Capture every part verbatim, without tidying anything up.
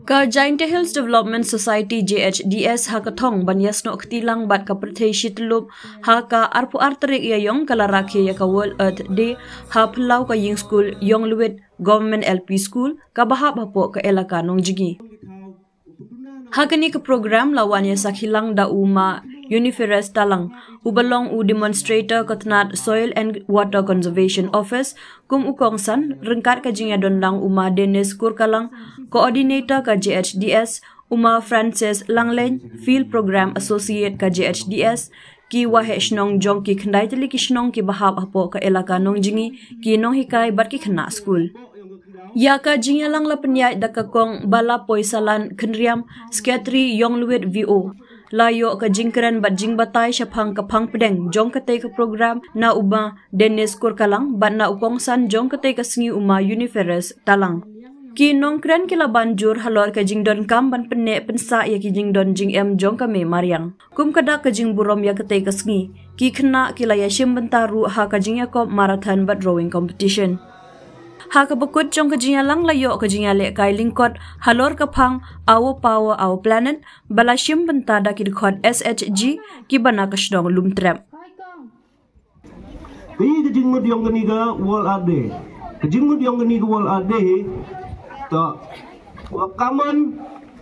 Ka Jaintia Hills Development Society, J H D S, ha ka thong ban ïasnoh kti lang bad ka pyrthei shityllup ha ka arphew ar tarik Ïaiong ka la rakhe ïa ka World Earth Day ha phyllaw ka ïing skul Ïong Lwit Government L P School kaba hap hapoh ka elaka Nongjngi. Ha kane ka program la wan ïa sakhi lang da u Ma Uniferes Talang, uba long u demonstrator ka tnat Soil and Water Conservation Office, kum u kongsan, ryngkat ka jingïadon lang u Ma Dennis Kurkalang, coordinator ka J H D S, u Ma Francis Langlein, Field Program Associate ka J H D S, ki waheh shnong jong ki khyndai tylli ki shnong kiba hap hapoh ka elaka Nongjngi, ki nonghikai bad ki khynnah skul. Ïa ka jingïalang la pynïaid da ka Kong Balapoisalan Khynriam, Secretary Ïong Lwit V O. La ïoh ka jingkren bad jingbatai shaphang ka phang pdeng jong katei ka program na u Ma Dennis Kurkalang bad na u kongsan jong katei ka sngi u Ma Uniferes Talang. Ki nongkren ki la ban jur halor ka jingdonkam ban pynneh pynsah ïa ki jingdon jingem jong ka mei mariang. Kum ka dak ka jingburom ïa katei ka sngi, ki khynnah ki la ïashim bynta ruh ha ka jingïakop marathon bad rowing competition. Ha kaba kut jong ka jingïalang la ïoh ka jingïalehkai lyngkot halor ka phang Our Power, Our Planet, ba la shim bynta da ki dkhot S H G kiba na ka shnong Lumtrep. Ka ïa ka jingmut ïong kane ka World Earth Day. Ka jingmut ïong kane ka World Earth Day. To, wa kaman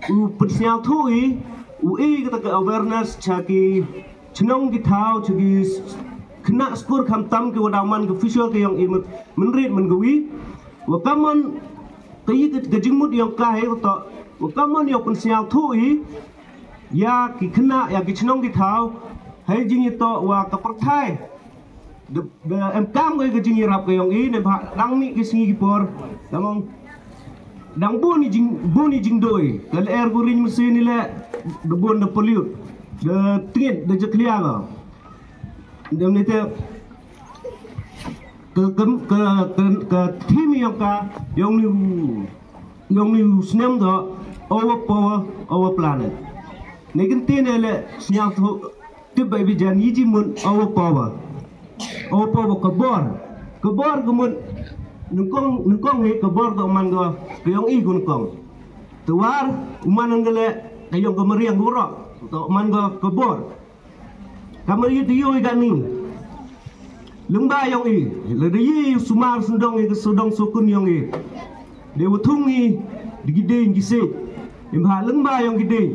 u pynsngewthuh i, u i kata ka awareness cha ki chnong ki thaw, cha ki s-, khynnah skur, khamtam ki wa daw man ka future ka ïong i mynrit mynkawi. Wa kaman ka ïa ka, ka jingmut ïong ka hi to, wa kaman ïong pynsngewthuh i ïa ki khynnah, ïa ki chnong ki thaw, hei jingïatoh wa ka pyrthai. Da, da em kam ka ïa ka jingïarap ka ïong i, ne ba dang mih ki sngi ki por, dang ong, dang bun i jing, bun i jingdoi. Ka lyer ku ring masi ni le, da bun da pollute, da tngit, da jakhlia ka. Dem ni te, ka, ka, ka, ka, ka theme ïong ka, ïong ni u, ïong ni u snem da, Our Power, Our Planet. Ni kan tin le, sngewthuh, tip bai bijan, ïa jingmut, Our Power. Our Power ka bor. Ka bor ka mut, nyngkong, nyngkong hi ka bor to man ka, ka ïong i ku nyngkong. Te war, u man ka le, ka ïong ka mariang ka rok. To man ka, ka bor. Ka mariang te ïong i ka ni. Lyngba ïong i, la da ïa sumar sendong i ka sodong sokun ïong i. De wa thung i, de ki ding ki sik. Im ha lyngba ïong ki ding.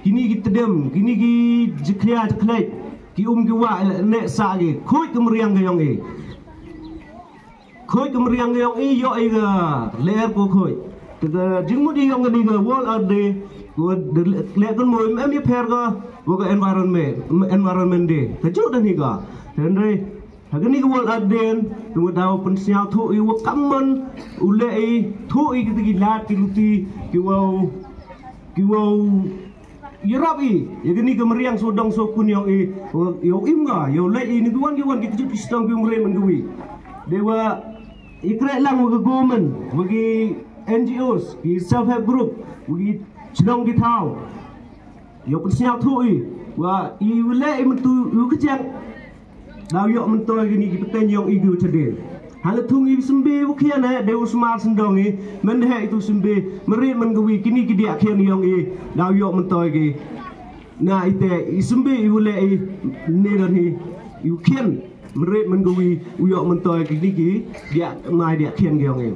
Kini ki tedem, kini ki jakhlia jakhlek. Ki um ki wa, ne sa ki. Khuid ka mariang ka ïong i. Khuid ka mariang ka ïong i, ïoh i ka lyer ko khuid. Te ka jingmut i ïong kani ka World Earth Day, ko de le kan mo em i pher ka, ko ka environment, environment day. Ka juk da ni ka. Hynrei, ha kani ka World Earth Day, tu daw pynsngewthuh i wa kammon, u leh i, thuh i kita ki lad, ki luti, ki wow, ki wow, ïarap i, ïa kani ka mariang sodong sokun ïong i, ïa u im nga, ïa u leh i, ni ki wan ki wan ki kjut ki sdang ki um re man ki wi. De wa, i kreh lang wa ka government, wa ki N G Os, ki self help group, wa ki chnong ki thaw. Ïa u pynsngewthuh i, wa i u leh i myntu, u kjang. Daw ïoh myntoi kini ki pateng ïong i ki u chadien. Hana thung i symbi u khian eh, de u sumar sendong i, men de he i tu symbi, meri men kawi kini ki diak khian ïong i, daw ïoh myntoi ki. Na ite i symbi i u leh i, ne don hi, i u khian, meri men kawi, u ïoh myntoi kini ki, diak mai diak khian ki ïong i.